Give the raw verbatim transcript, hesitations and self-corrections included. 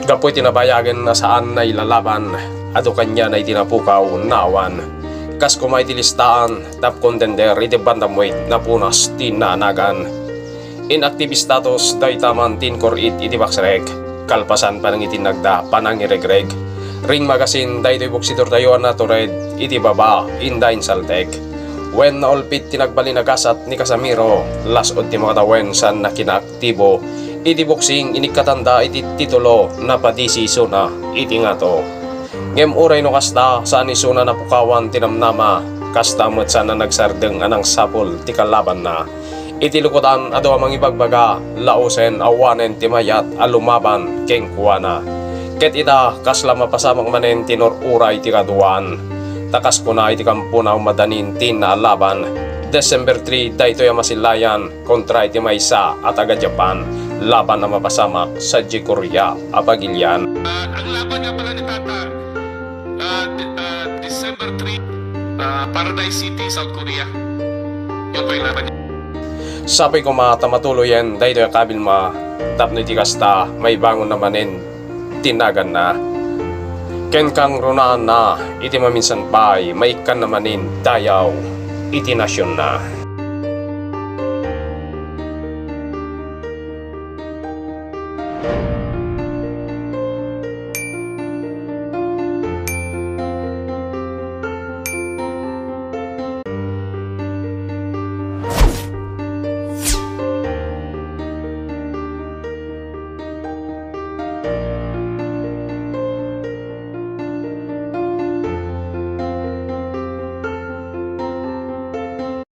Gapu iti nabayagen a saan nailalaban, adu kaniana iti napukaw nga awan. Kas koma iti listaan, top contender iti bantamweight napunas ti naanagan. Inactive status dayta man ti inkor-it iti boxrec. Kalpasan panangitinnagda, panangiregreg. Ring Magazine daytoy boksitortayo a natured iti baba, inda insaltek. Wen naulpit ti nagbalin a gasat ni Casimero, las-ud ti makatawen saan a kinaaktibo. Iti boxing, inikkatanda iti titulo, napadisi isuna iti ngato. Ngem uray no kasta, saan isuna napukawan ti namnama, kasta met saan a nagsardeng a nangsapul ti kalabanna. Iti lukodan, adu a mangibagbaga, lausen awanen ti mayat a lumaban kenkuana. Ket ita, kasla mapasamak manen ti nur-uray ti kaduaan. Ta kas kuna iti kampona a madanin ti naalaban, December three daytoy a masilayan kontra iti maysa a taga-Japan, laban a mapasamak sadiay Korea a pagilian. Ah, ang laban nga pala ni Tata, ah, De-, ah, December three, ah, Paradise City, South Korea. Yun po yung laban niya. Sapay koma ta matuloyen daytoy a kabilma tapno iti kasta, maibangon na manen ti naganna. Ken kangrunaanna iti maminsan pay, maikkan na manen dayaw iti nasionna.